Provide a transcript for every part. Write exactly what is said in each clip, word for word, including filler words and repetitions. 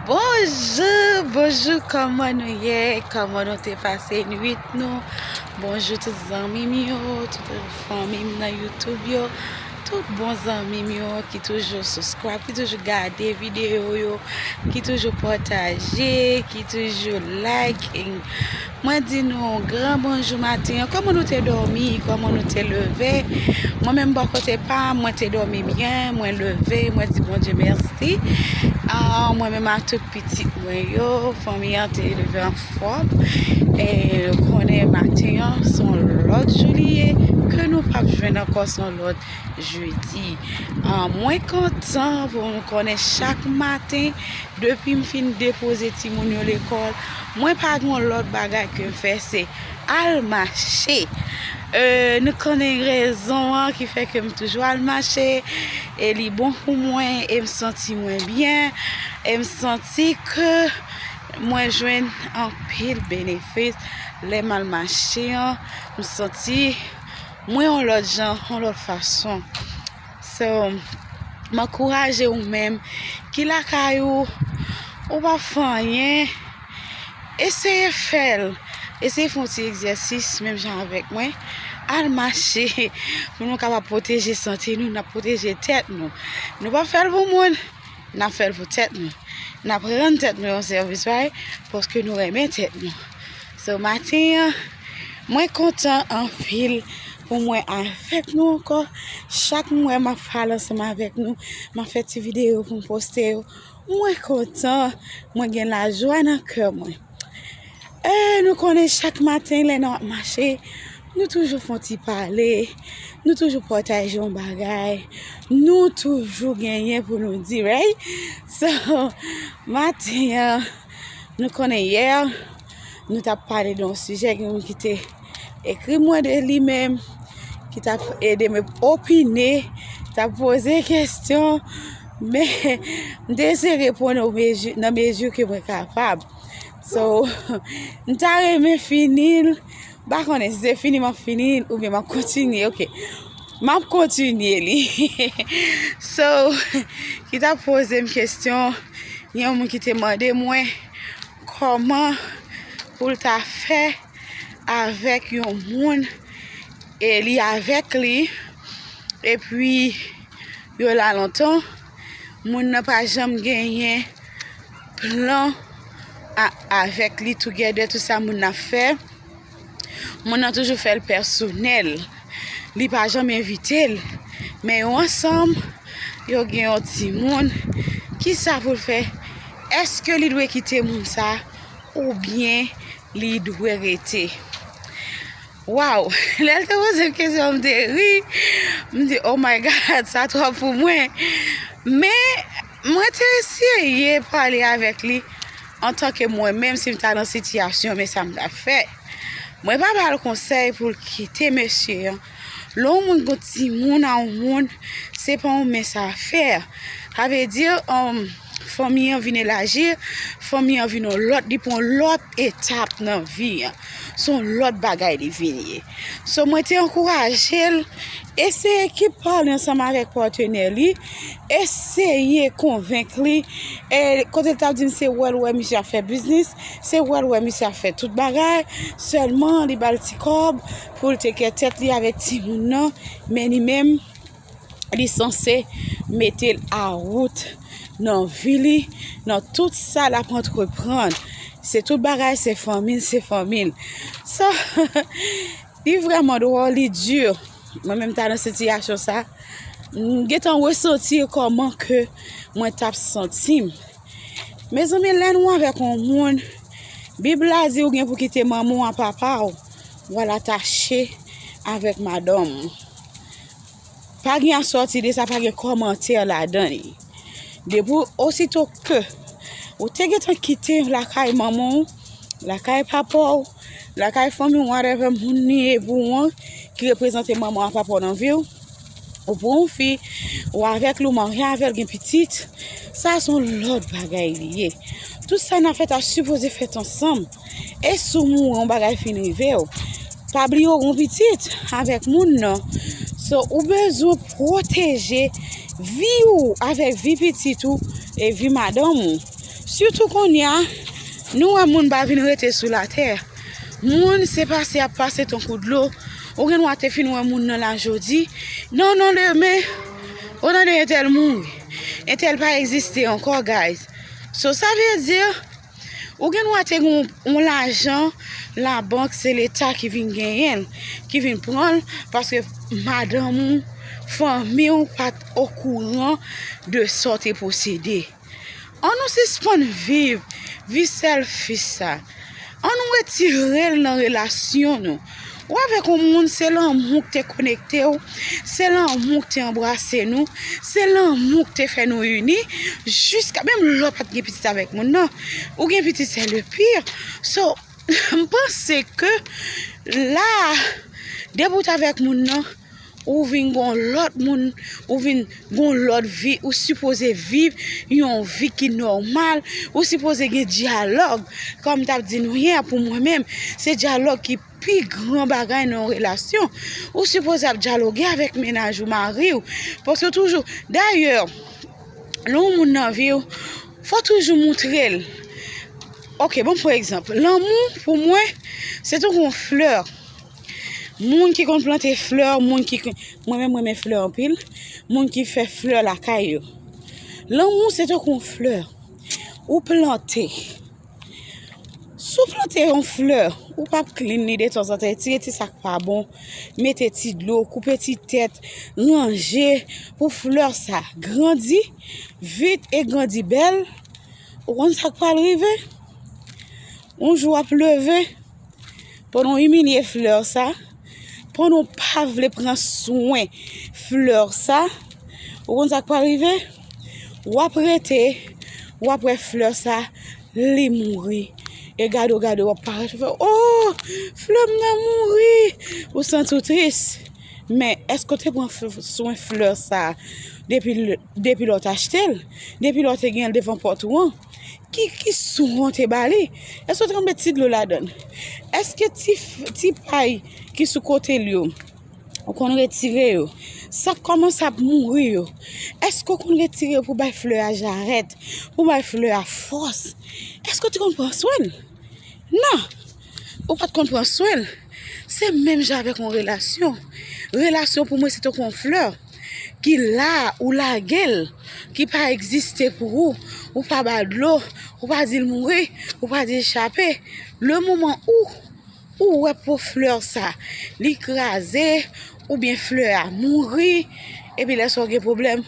Bonjou, bonjou, kòman nou ye? Kòman nou te pase nwit nou? Bonjou tout zanmi m yo, tout fanmi m nan YouTube yo, tout bon zanmi m yo ki toujou subscribe, ki toujou gade videyo yo, ki toujou pataje, ki toujou like. Mwen di nou gran bonjou maten an. Kòman nou te dòmi? Kòman nou te leve? Mwen menm bò kote pa m, mwen te dòmi byen, mwen leve, mwen di Bondye mèsi. Ah, mwen menm ak tout pitit mwen yo, fanmi an te leve anfòm. E konnen maten an, se yon lòt jou li ye, ke nou p ap jwenn ankò, se yon lòt jedi. Ah, mwen kontan pou m konnen chak maten, depi m fin depoze timoun yo lekòl, mwen pa gen yon lòt bagay ke m fè, se al mache. E, nou konnen rezon an ki fè ke m toujou al mache, e li bon pou mwen, e m santi mwen byen, e m santi ke mwen jwenn anpil benefis lè m al mache an, m santi mwen yon lòt jan, yon lòt fason. So, m ankouraje ou menm ki lakay ou, ou pa fè anyen, eseye fè l. Eseye fè yon ti egzèsis menm jan avèk mwen. Al mache pou nou kapab pwoteje sante nou, n ap pwoteje tèt nou. Nou pa fè l pou moun, n ap fè l pou tèt nou. N ap rann tèt nou yon sèvis, right? Paske nou renmen tèt nou. So, maten an, mwen kontan anpil pou mwen avèk nou ankò. Chak mwa m ap pale ansanm avèk nou, m ap fè ti videyo pou m poste yo. Mwen kontan, mwen gen lajwa nan kè mwen. E, nou konnen chak maten lè nou ap mache, nou toujou fè yon ti pale, nou toujou pataje yon bagay, nou toujou genyen pou nou di, right? So, maten an, nou konnen yè, nou t ap pale de yon sijè, gen moun ki te ekri mwen de li menm, ki t ap ede mwen opine, t ap poze kesyon, men m te eseye reponn o mezi-, nan mezi ke mwen kapab. So, m ta renmen fini l, m pa konnen si se fini m ap fini l oubyen m ap kontinye, ok. M ap kontinye li. So, ki t ap poze m kesyon, gen yon moun ki te mande mwen kòman pou l ta fè avèk yon moun, e li avèk li, epi yo la lontan, moun nan pa janm genyen plan a-, avèk li, together, tout sa moun nan fè. Moun nan toujou fè l pèsonèl. Li pa janm envite l. Men yo ansanm, yo gen yon timoun. Kisa pou l fè? Èske li dwe kite moun sa oubyen li dwe rete? Waw! Lè l te poze m kesyon, m te ri. M di, "Oh my God, sa twòp pou mwen." Men, mwen te eseye pale avèk li antanke mwen menm, si m ta nan sitiyasyon, men sa m t ap fè. Mwen pa ba l konsèy pou l kite mesye an. Lè yon moun gon timoun a yon moun, se pa yon mens afè. Sa vle di, um, fanmi an vin elaji, fanmi an vin yon lòt, li pran yon lòt etap nan vi an. Se yon lòt bagay li vin ye. So, mwen te ankouraje l, eseye kip pale ansanm avèk patnè li, eseye konvenk li. E kote l t ap di m se wè l wè misye ap fè biznis, se wè l wè misye ap fè tout bagay, sèlman li ba l ti kòb pou l te kè tèt li avèk timoun nan, men li menm, li sanse mete l a wout nan vi li, nan tout sa l ap antreprann. Se tout bagay, se fanmi l, se fanmi l. So, li vrèman dwòl, li di. Mwen menm ta nan sitiyasyon sa, m gentan resanti kòman ke mwen t ap santi m. Mezanmi, lè nou avèk yon moun, Bib la di ou gen pou kite manman w ak papa w, w al atache avèk madanm ou. Pa gen asòti de sa, pa gen kòmantè ladan li. Depi osito ke ou te gentan kite lakay manman w, lakay papa w, lakay fanmi w, whatever moun li ye pou ou an, ki reprezante manman w ak papa w nan vi w, ou pran yon fi, ou avèk li, ou marye avè l, gen pitit, sa se yon lòt bagay li ye. Tout sa n ap fè ta sipoze fèt ansanm. E si w mouri, yon bagay fin rive w, pa bliye w gon pitit avèk moun nan. So, ou bezwen pwoteje vi w avèk vi pitit ou e vi madanm ou. Sitou kounye a, nou wè moun pa vin rete sou latè. Moun se pase y ap pase tankou dlo. Ou gen dwa te fin wè moun nan la jodi. Non, non, demen, ou tande entèl mouri. Entèl pa egziste ankò, guys. So, sa vle di, ou gen dwa te gen yon, yon lajan, labank, se Leta ki vin genyen l, ki vin pran l, paske madanm ou, fanmi w pa t okouran de sa w te posede. An nou sispann viv vi sèlfis sa. An nou retire l nan relasyon nou. Ou avèk yon moun, se lanmou k te konekte w, se lanmou k te anbrase nou, se lanmou k te fè nou ini, jiska menm lè w pa t gen pitit avèk moun nan, ou gen pitit, c'est le pire. So, m panse ke la, depi w t avèk moun nan, ou vin gon lòt moun, ou vin gon lòt vi, ou sipoze viv yon vi ki nòmal, ou sipoze gen dyalòg. Kòm m t ap di nou yè, pou mwen menm, se dyalòg ki pi gran bagay nan yon relasyon. Ou sipoze ap dyaloge avèk mennaj ou, mari w, paske w toujou, dayè, lè yon moun nan vi w, fò w toujou moutre l. Oke, bon, pou egzanp, lanmou, pou mwen, se tankou yon flè. Moun ki konn plante flè, moun ki, mwen menm, mwen renmen flè anpil, moun ki fè flè lakay yo. Lanmou, se tankou yon flè. Ou plante. Si w plante yon flè, ou p ap clean li detanzantan, retire ti sa k pa bon, mete ti dlo, koupe ti tèt, ranje pou flè sa grandi vit e grandi bèl. Ou konn sa k pral rive? Yon jou w ap leve, pandan w imilye flè sa, pandan w pa vle pran swen flè sa, ou konn sa k pral rive? W ap rete, w ap wè flè sa, li mouri. E gade w, gade w ap parèt, ou fè, "Oh, flè m nan mouri!" Ou santi w tris. Men, èske w te pran f-, swen flè sa depi l-, depi lè w t achte l? Depi lè w te gen l devan pòt ou an? Ki, ki swen w te ba li? Èske w te konn met ti dlo ladan l? Èske ti f-, ti pay ki sou kote l yo, ou konn retire yo? Sa k kòmanse ap mouri yo, èske w konn retire yo pou bay flè a jarèt, pou bay flè a fòs? Èske w te konn pran swen l? Non. Ou pa t konn pran swen l. Se menm jan avèk yon relasyon. Relasyon pou mwen se tankou yon flè ki la, ou lage l, ki pa egziste pou ou. Ou pa ba l dlo, ou pa di l mouri, ou pa di l chape. Le moman ou, ou wè po flè sa, li kraze, oubyen flè a mouri, epi lè sa w gen pwoblèm.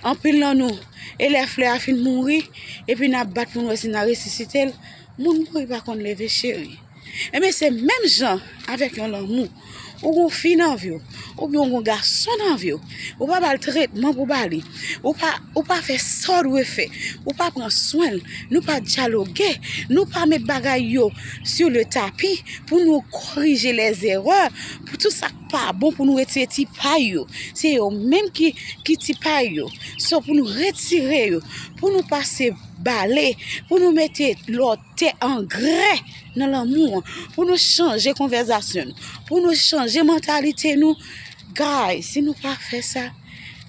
Anpil nan nou, e lè flè a fin mouri, epi n ap bat pou n wè si n a resisite l, moun mouri pa konn leve, cheri. Ebyen, se menm jan avèk yon lanmou. Ou gon fi nan vi w, oubyen ou gon gason nan vi w, ou pa ba l tretman pou ba li, ou pa, ou pa fè sa w dwe fè, ou pa pran swen l, nou pa dyaloge, nou pa met bagay yo sur le tapis pou nou korije les erreurs, pou tout sa k pa bon, pou nou retire ti pay yo. Se yo menm ki, ki ti pay yo. So, pou nou retire yo, pou nou pase bale, pou nou mete lòt tè angrè nan lanmou an, pou nou chanje konvèzasyon nou, pou nou chanje mantalite nou. Guys, si nou pa fè sa,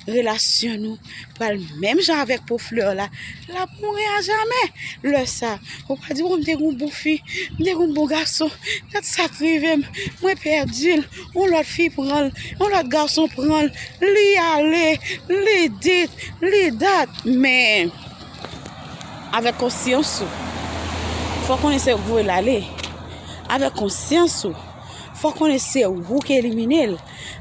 relasyon nou pral menm jan avèk po flè la, l ap mouri ajamè. Lè sa, ou pa di, "Oh, m te gon bon fi, m te gon bon gason, gad sa k rive m, mwen pèdi l, yon lòt fi pran l, yon lòt gason pran l, li ale, li dit, li dat." Men, avèk konsyans ou, fò konnen se ou k voye l ale. Avèk konsyans ou, fò konnen se ou k elimine l.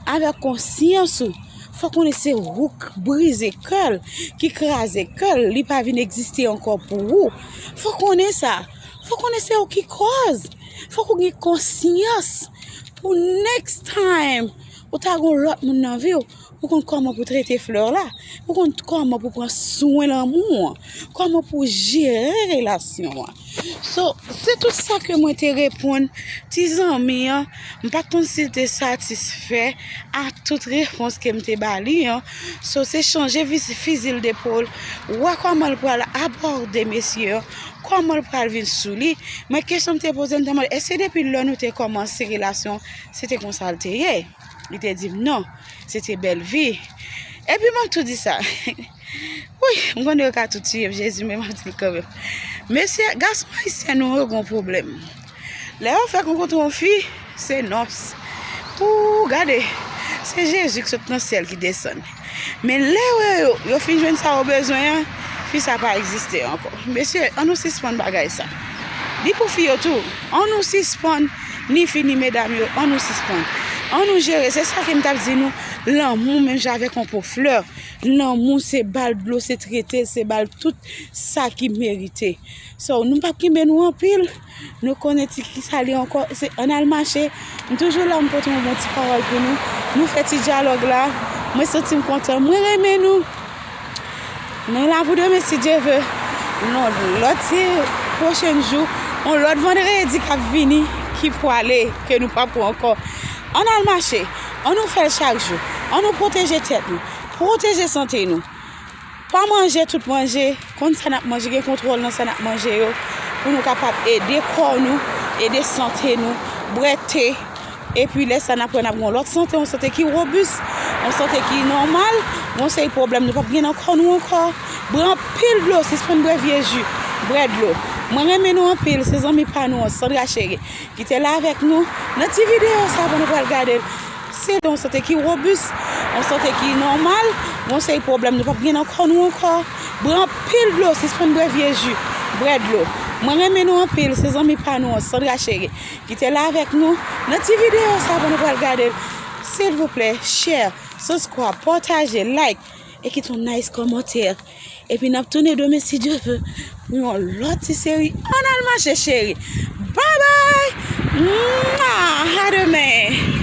Avèk konsyans ou, fò konnen se ou k brize kè l, ki kraze kè l, li pa vin egziste ankò pou ou. Fò konnen sa. Fò konnen se ou ki kòz. Fòk ou gen konsyans pou next time ou ta gon lòt moun nan vi w, ou konn kòman pou trete flè la, ou konn kòman pou pran swen lanmou an, kòman pou jere relasyon an. So, se tout sa ke mwen te reponn ti zanmi an. M pa t konn si l te satisfè a tout repons ke m te ba li an. So, se chanje fizi l depòl, wè kòman l pral abòde mesye an, kòman l pral vin sou li. Mwen, kesyon m te poze, m te mande, èske depi lè nou te kòmanse relasyon, se te konsa l te ye? Li te di m non, se te bèl vi. Epi mwen tou di sa, Wi, m konnen yo ka tou tiye m, Jezi, men m ap di l kanmenm. Mesye, gason ayisyen nou yo gen yon pwoblèm. Lè yo fèk rankontre yon fi, se nòs. Pou gade, se Jezi ki sot nan syèl ki desann. Men lè yo, yo, yo fin jwenn sa yo bezwen an, fi sa pa egziste ankò. Mesye, ann nou sispann bagay sa. Li pou fi yo tou. Ann nou sispann, ni fi ni medam yo, ann nou sispann. Ann nou jere, se sa ke m t ap di nou, lanmou menm jan avèk yon po flè. Lanmou se ba l dlo, se trete l, se ba l tout sa ki merite. So, nou p ap kenbe nou anpil. Nou konnen ti ki sa li ankò, se ann al mache. M toujou la, m pote yon bon ti pawòl pou nou. Nou fè ti dyalòg la. Mwen santi m kontan. Mwen renmen nou. Nou la pou demen, si Dye ve. Non, lòt ti pwochen jou, yon lòt vandredi k ap vini, ki pwale, ke nou pa pran ankò. Ann al mache. Ann nou fè l chak jou. Ann nou pwoteje tèt nou. Pwoteje sante nou. Pa manje tout manje, konn sa n ap manje, gen kontwòl nan sa n ap manje yo, pou nou kapab ede kò nou, ede sante nou, bwè te, epi lè sa n ap wè n ap gen yon lòt sante, yon sante ki wobis, yon sante ki nòmal, yon seri pwoblèm nou p ap gen nan kò nou ankò. Bwè anpil dlo, sispann bwè vye ji, bwè dlo. Mwen renmen nou anpil, se zanmi pa nou an, Sandra Chérie, ki te la avèk nou nan ti videyo sa pou nou pral gade l. Se yon sante ki wobis, yon sante ki nòmal, yon seri pwoblèm nou p ap gen nan kò nou ankò. Bwè anpil dlo, sispann bwè vye ji, bwè dlo. Mwen renmen nou anpil, se zanmi pa nou an, Sandra Chérie, ki te la avèk nou nan ti videyo sa pou nou pral gade l. Silvouplè, share, subscribe, pataje, like, e kite yon nice kòmantè. Epi n ap tounen demen, si Dye ve, pou yon lòt ti seri. Ann al mache, cheri. Bye bye! Mwa! A demen!